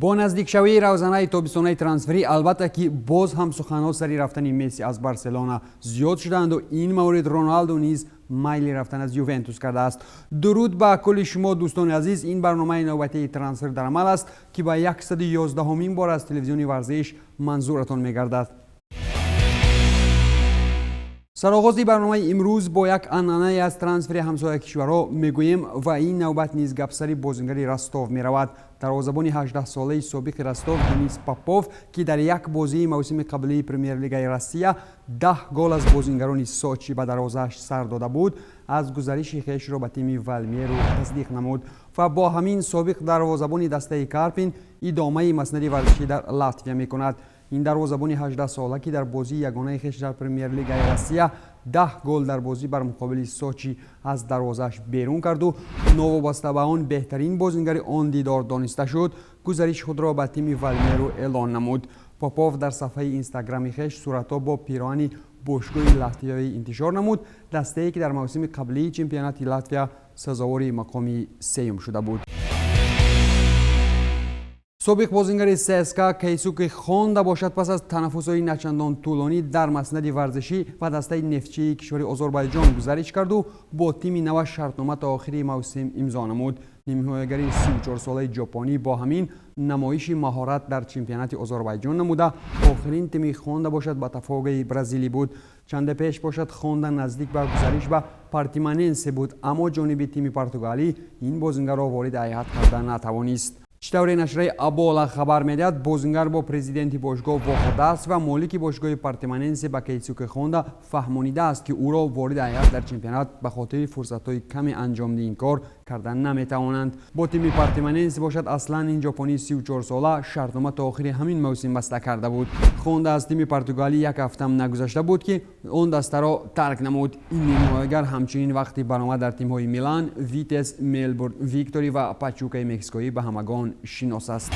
Бо наздикшавии равзанаи тобистонаи трансферӣ, албатта ки, боз ҳам суханҳо сари рафтани Месси аз Барселона зиёд шудаанду ин маврид Роналду низ майли рафтан аз Ювентус кардааст. Дуруд ба кулли шумо, дӯстони азиз. Ин барномаи навбатии «Трансфер дар амал» аст, ки ба 111-умин бор аз телевизиони Варзиш манзуратон мегардад. Сароғози барномаи имрӯз бо як анъанае аз трансфери ҳамсоя кишварҳо мегӯем ва ин навбат низ гапсари бозингари Ростов меравад. Дарвозабони 18-солаи собиқи Ростов Денис Попов, ки дар як бозии мавсими қаблии Премер-лигаи Россия 10 гол аз бозингарони Сочи ба дарвозааш сар дода буд, аз гузариши хешро ба тими Валмеру тасдиқ намуд ва бо ҳамин собиқ дарвозабони дастаи Карпин идомаи маснади варзишӣ дар Латвия мекунад. Ин дарвозабони 18-сола, ки дар бозии ягонаи хеш дар Премер-лигаи Россия 10 гол дар бозӣ бар муқобили Сочи аз дарвозааш берун карду новобаста ба он беҳтарин бозингари он дидор дониста шуд, гузариши худро ба тими Валмеру эълон намуд. Попов дар сафҳаи Инстаграми хеш суратҳо бо пироҳани бошгоҳи латвиявӣ интишор намуд, дастае ки дар мавсими қаблии чемпионати Латвия сазовори мақоми сеюм шуда буд. Собиқ бозингари ЦСКА Кейсуки Хонда бошад, пас аз танаффусҳои начандон тӯлонӣ дар маснади варзишӣ, ба дастаи Нефтчии кишвари Озарбойҷон гузариш карду бо тими наваш шартнома то охири мавсим имзо намуд. Нимҳимоягари 34-солаи ҷопонӣ бо ҳамин намоиши маҳорат дар чемпионати Озарбойҷон намуда. Охирин тими Хонда бошад Ботафогаи бразилӣ буд. Чанде пеш бошад Хонда наздик ба гузариш ба Партимоненсе буд, аммо ҷониби тими португалӣ ин бозингарро ворид ҳайат карда натавонист. Чӣ тавре нашрияи Абола хабар медиҳад, бозингар бо президенти бошгоҳ вохӯрдааст ва молики бошгоҳи Партимоненсе ба Кейсуке Хонда фаҳмонидааст, ки ӯро ворид ҳайат дар чемпионат ба хотири фурсатҳои ками анҷомди ин кор карда наметавонанд. Бо тими Партимоненсе бошад аслан ин ҷопонии 34-сола шартнома то охири ҳамин мавсим баста карда буд. Хонда аз тими португалӣ як ҳафтам нагузашта буд, ки он дастаро тарк намуд. Ин нимҳимоягар ҳамчунин вақти баромад дар тимҳои Милан, Витес, Мелбурн Виктори ва Пачукаи мексикоӣ ба ҳамагон шинос аст.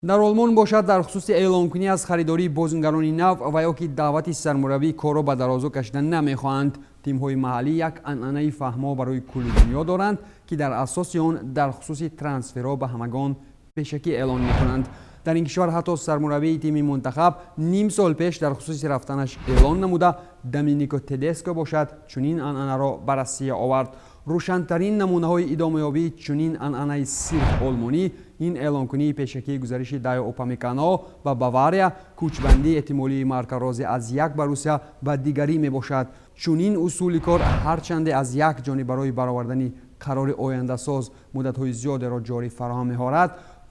Дар Олмон бошад, дар хусуси эълонкунӣ аз харидории бозингарони нав ва ё ки даъвати сармураббӣ корро ба дарозо кашида намехоҳанд. Тимҳои маҳаллӣ як анъанаи фаҳмо барои кулли дунё доранд, ки дар асоси он дар хусуси трансферҳо ба ҳамагон пешакӣ эълон мекунанд. Дар ин кишвар ҳатто сармураббии тими мунтахаб ним сол пеш дар хусуси рафтанаш эълон намуда. Доминико Тедеско бошад чунин анъанаро ба Россия овард. Рӯшантарин намунаҳои идомаёбии чунин анъанаи сирф олмонӣ ин эълонкунии пешакии гузариши Дайо Упамекано ба Бавария, кӯчбандии эҳтимолии Марко Розе аз як Борусия ба дигарӣ мебошад. Чунин усули кор ҳарчанде аз як ҷониб барои баровардани қарори ояндасоз муддатҳои зиёдеро ҷорӣ фароҳам меорад,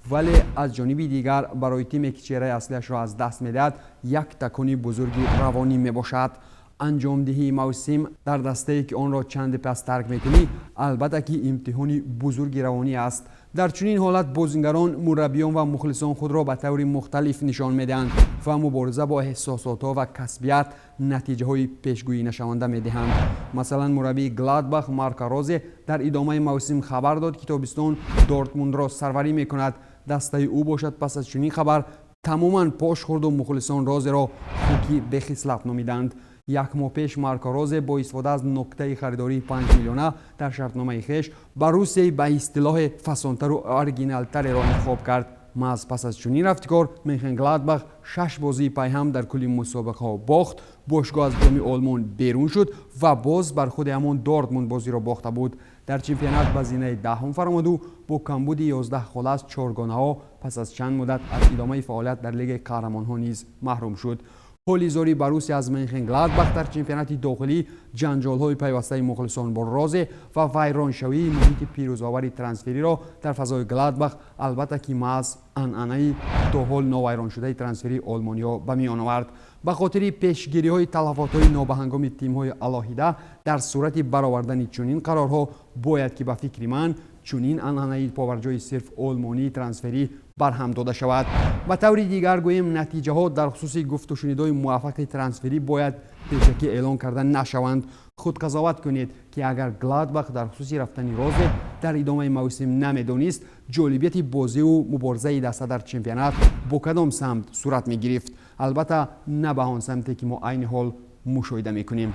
вале аз ҷониби дигар барои тиме, ки чеҳраи аслиашро аз даст медиҳад, як такони бузурги равонӣ мебошад. Анҷомдиҳии мавсим дар дастае, ки онро чанде пас тарк мекунӣ, албатта ки имтиҳони бузурги равонӣ аст. Дар чунин ҳолат бозингарон, мураббиён ва мухлисон худро ба таври мухталиф нишон медиҳанд ва мубориза бо эҳсосотҳо ва касбият натиҷаҳои пешгӯӣ нашаванда медиҳанд. Масалан, мураббии Гладбах Марко Розе дар идомаи мавсим хабар дод, ки тобистон Дортмундро сарварӣ мекунад. Дастаи ӯ бошад пас аз чунин хабар тамоман пош хӯрду мухлисон Розеро хуки бехислат номиданд. Як моҳ пеш Марко Розе бо истифода аз нуктаи харидории 5 миллиона дар шартномаи хеш Боруссияи ба истилоҳе фасонтару оригиналтареро интихоб кард. Маҳз пас аз чунин рафтикор Менхенгладбах шаш бозии пайҳам дар кулли мусобиқаҳо бохт, бошгоҳ аз Ҷоми Олмон берун шуд ва боз бар худи ҳамон Дортмунд бозиро бохта буд. Дар чемпионат ба зинаи 10-ум фаромаду бо камбуди 11 хол аз чоргонаҳо пас аз чанд муддат аз идомаи фаъолият дар Лигаи қаҳрамонҳо низ маҳрум шуд. Ҳоли зори Боруссия аз Менхенгладбах дар чемпионати дохилӣ, ҷанҷолҳои пайвастаи мухлисон бо Розе ва вайроншавии муҳити пирӯзовари трансфериро дар фазои Гладбах, албатта ки маҳз анъанаи то ҳол новайроншудаи трансферии олмониҳо ба миён овард. Ба хотири пешгириҳои талафотҳои нобаҳангоми тимҳои алоҳида дар сурати баровардани чунин қарорҳо, бояд ки, ба фикри ман, чунин анъанаи поварҷои сирф олмонии трансферӣ барҳам дода шавад. Ба таври дигар гӯем, натиҷаҳо дар хусуси гуфтушунидҳои муваффақи трансферӣ бояд пешакӣ эълон карда нашаванд. Худ қазоват кунед, ки агар Гладбах дар хусуси рафтани Розе дар идомаи мавсим намедонист, ҷолибияти бозиву муборизаи даста дар чемпионат бо кадом самт сурат мегирифт? Албатта, на ба он самте, ки мо айни ҳол мушоҳида мекунем.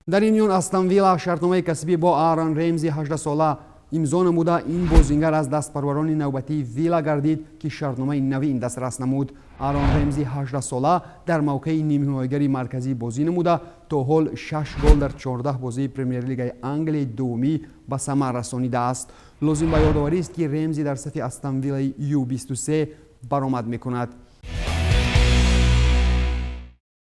Дар ин миён, Астон Вилла шартномаи касбӣ бо Аарон Ремзи 18-сола Имзо намуда, ин бозингар аз дастпарварони навбатии Вилла гардид, ки шартномаи навин дастрас намуд. Арон Ремзи 18сола дар мавқеи нимҳимоягари марказӣ бозӣ намуда, то ҳол 6 гол дар 14 бозии Премер-лигаи Англияи дуввумӣ ба самар расонидааст. Лозим ба ёдоварист, ки Ремзи дар сафи Астон Виллаи Ю23 баромад мекунад.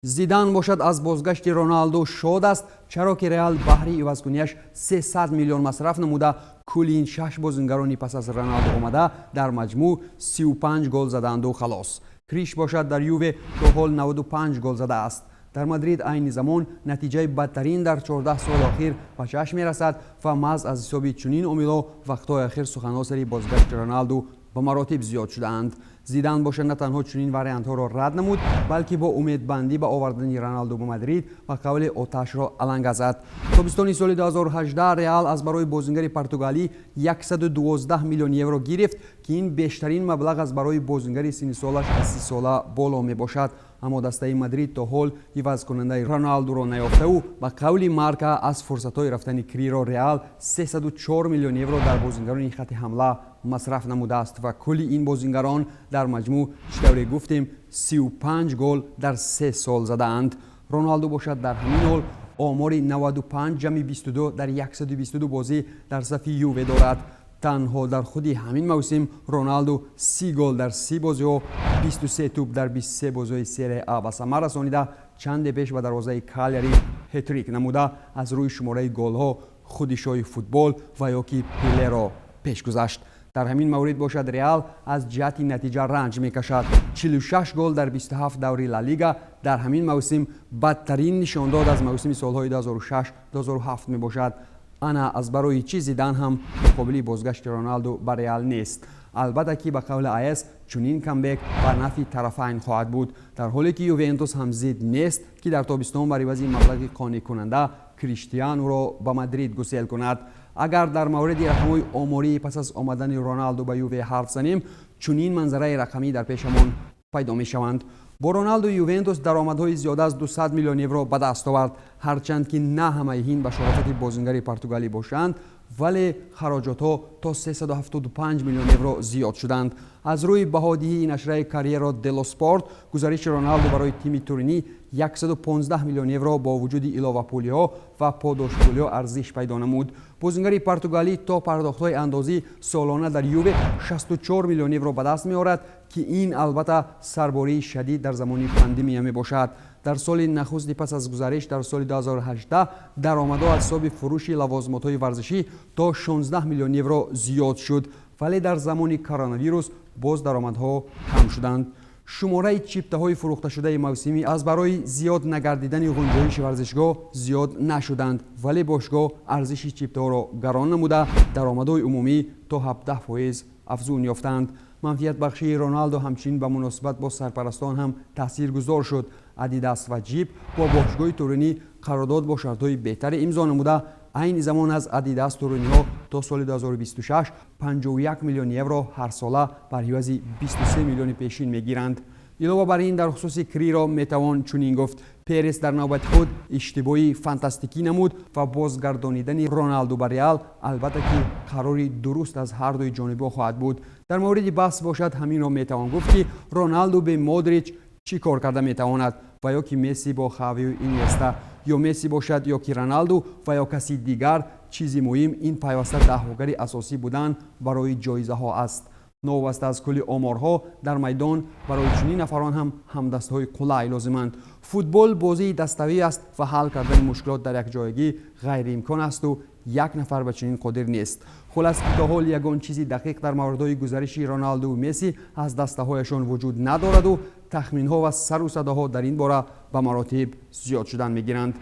Зидан бошад, аз бозгашти Роналду шод аст, чаро ки Реал баҳри ивазкунияш 300 миллион масраф намуда. Кулли ин шаш бозингарони пас аз Роналду омада дар маҷмӯъ 35 гол задаанду халос. Криш бошад, дар Юве то ҳол 95 гол задааст. Дар Мадрид айни замон натиҷаи бадтарин дар 14 соли охир ба чашм мерасад ва маҳз аз ҳисоби чунин омилҳо вақтҳои охир суханҳо сари бозгашти Роналду ба маротиб зиёд шудаанд. Зидан бошад, на танҳо чунин вариантҳоро рад намуд, балки бо умедбандӣ ба овардани Роналду ба Мадрид ба қавли оташро аланга зад. Тобистони соли 2018 Реал аз барои бозингари португалӣ 112 миллион евро гирифт, ки ин бештарин маблағ аз барои бозингари синни солаш аз 30 сола боло мебошад. Аммо дастаи Мадрид то ҳол ивазкунандаи Роналдуро наёфтаву ба қавли Марка аз фурсатҳои рафтани Криро Реал 304 миллион евро дар бозингарони хати ҳамла масраф намудааст ва кулли ин бозингарон дар маҷмӯъ, чӣ тавре гуфтем, 35 гол дар 3 сол задаанд. Роналду бошад, дар ҳамин ҳол омори 95 ҷамъи 22 дар 122 бозӣ дар сафи Юве дорад. Танҳо дар худи ҳамин мавсим Роналду 30 гол дар 30 бозиҳо, 23 тӯб дар 23 бозиҳои Серия А ба самар расонида, чанде пеш ба дарвозаи Калияри хетрик намуда, аз рӯи шумораи голҳо худи шоҳи футбол ва ё ки Пелеро пеш гузашт. Дар ҳамин маврид бошад, Реал аз ҷиҳати натиҷа ранҷ мекашад: 46 гол дар 27 даври Ла Лига дар ҳамин мавсим бадтарин нишондод аз мавсими солҳои 2006-2007 мебошад. Ана аз барои чӣ Зидан ҳам муқобили бозгашти Роналду ба Реал нест. Албатта ки, ба қавли АС, чунин камбек ба нафъи тарафайн хоҳад буд, дар ҳоле ки Ювентус ҳам зид нест, ки дар тобистон бар ивази маблағи қонеъкунанда Криштиануро ба Мадрид гусел кунад. Агар дар мавриди рақамҳои омории пас аз омадани Роналду ба Юве ҳарф занем, чунин манзараи рақамӣ дар пешамон пайдо мешаванд. Бо Роналду Ювентус даромадҳои зиёда аз 200 миллион евро ба даст овард. Ҳарчанд ки на ҳамаи ин ба шарофати бозингари португалӣ бошанд, вале хароҷотҳо то 375 миллион евро зиёд шуданд. Аз рӯи баҳодиҳии нашрияи Корриере делло Спорт, гузариши Роналду барои тими Туринӣ 115 миллион евро бо вуҷуди иловапулиҳо ва подошпулиҳо арзиш пайдо намуд. Бозингари португалӣ то пардохтҳои андозӣ солона дар Юве 64 миллион евро ба даст меорад, ки ин албатта сарбории шадид дар замони пандемия мебошад. Дар соли нахусти пас аз гузариш, дар соли 2018, даромадҳо аз ҳисоби фурӯши лавозимотҳои варзишӣ то 16 миллион евро зиёд шуд, вале дар замони коронавирус боз даромадҳо кам шуданд. Шумораи чиптаҳои фурӯхташудаи мавсимӣ аз барои зиёд нагардидани ғунҷоиши варзишгоҳ зиёд нашуданд, вале бошгоҳ арзиши чиптаҳоро гарон намуда, даромадҳои умумӣ то 17% афзун ёфтанд. Манфиатбахшии Роналдо ҳамчунин ба муносибат бо сарпарастон ҳам таъсиргузор шуд. Адидас ва Ҷип бо бошгоҳи Туринӣ қарордод бо шартҳои беҳтаре имзо намуда, айни замон аз Адидас туриниҳо то соли 2026 51 миллион евро ҳарсола бар ивази 23 миллиони пешин мегиранд. Илова бар ин, дар хусуси Криро метавон чунин гуфт: Перес дар навбати худ иштибоҳи фантастикӣ намуд ва бозгардонидани Роналду ба Реал албатта ки қарори дуруст аз ҳардуи ҷонибҳо хоҳад буд. Дар мавриди баҳс бошад, ҳаминро метавон гуфт, ки Роналду бе Модрич чӣ кор карда метавонад ва ё ки Месси бо Хавию Инеста, ё Месси бошад, ё ки Роналду ва ё каси дигар. Чизи муҳим ин пайваста даъвогари асосӣ будан барои ҷоизаҳо аст, новобаста аз кулли оморҳо дар майдон. Барои чунин нафарон ҳам ҳамдастҳои қулай лозиманд. Футбол бозии даставӣ аст ва ҳал кардани мушкилот дар якҷоягӣ ғайриимкон асту як нафар ба чунин қодир нест. Хулас ки то ҳол ягон чизи дақиқ дар мавридҳои гузариши Роналдуву Месси аз дастаҳояшон вуҷуд надораду тахминҳо ва сару садоҳо дар ин бора ба маротиб зиёд шудан мегиранд.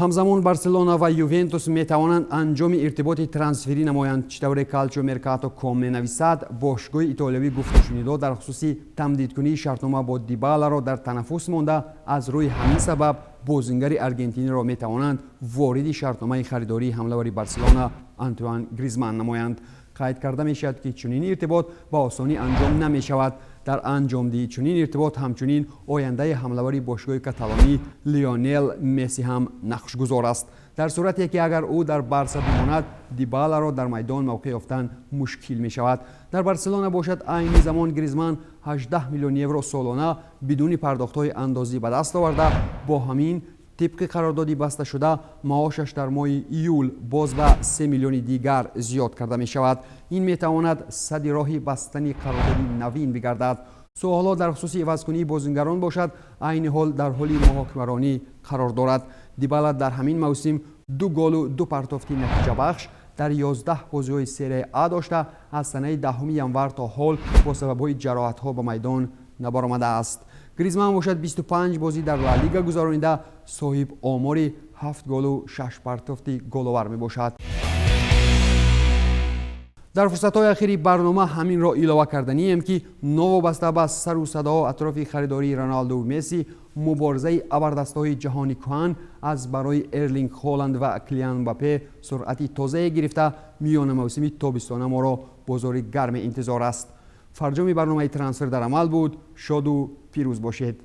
Ҳамзамон Барселона ва Ювентус метавонанд анҷоми иртиботи трансферӣ намоянд. Чӣ тавре Калчо Меркато ком менависад, бошгоҳи итолиявӣ гуфтушунидҳо дар хусуси тамдидкунии шартнома бо Дибаларо дар танаффус монда, аз рӯи ҳамин сабаб бозингари аргентиниро метавонанд вориди шартномаи харидории ҳамлавари Барселона Антуан Гризман намоянд. Қайд карда мешавад, ки чунин иртибот ба осонӣ анҷом намешавад. Дар анҷомдиҳии чунин иртибот ҳамчунин ояндаи ҳамлавари бошгоҳи каталонӣ Лионел Месси ҳам нақшгузор аст. Дар сурате ки агар ӯ дар Барса бимонад, Дибаларо дар майдон мавқеъ ёфтан мушкил мешавад. Дар Барселона бошад, айни замон Гризман 18 миллион евро солона бидуни пардохтҳои андозӣ ба даст оварда, бо ҳамин тибқи қарордоди басташуда маошаш дар моҳи июл боз ба 3 миллиони дигар зиёд карда мешавад. Ин метавонад садди роҳи бастани қарордоди навин бигардад. Суолҳо дар хусуси ивазкунии бозингарон бошад, айни ҳол дар ҳоли муҳокимаронӣ қарор дорад. Дибала дар ҳамин мавсим ду голу ду партофти натиҷабахш дар 11 бозиҳои Серия А дошта, аз санаи 10 январ то ҳол бо сабабҳои ҷароҳатҳо ба майдон набаромадааст. Гризман бошад, 25 бозӣ дар Ла Лига гузаронида, соҳиб омори 7 голу 6 партофти головар мебошад. Дар фурсатҳои ахири барнома ҳаминро илова карданием, ки новобаста ба сару садоҳо атрофи харидории Роналду, Месси, муборизаи абардастҳои ҷаҳони кӯҳан аз барои Эрлинг Холанд ва Килиан Мбаппе суръати тозае гирифта, миёна мавсими тобистона моро бозори гарме интизор аст. Фарҷоми барномаи «Трансфер дар амал» буд. Шоду пирӯз бошед.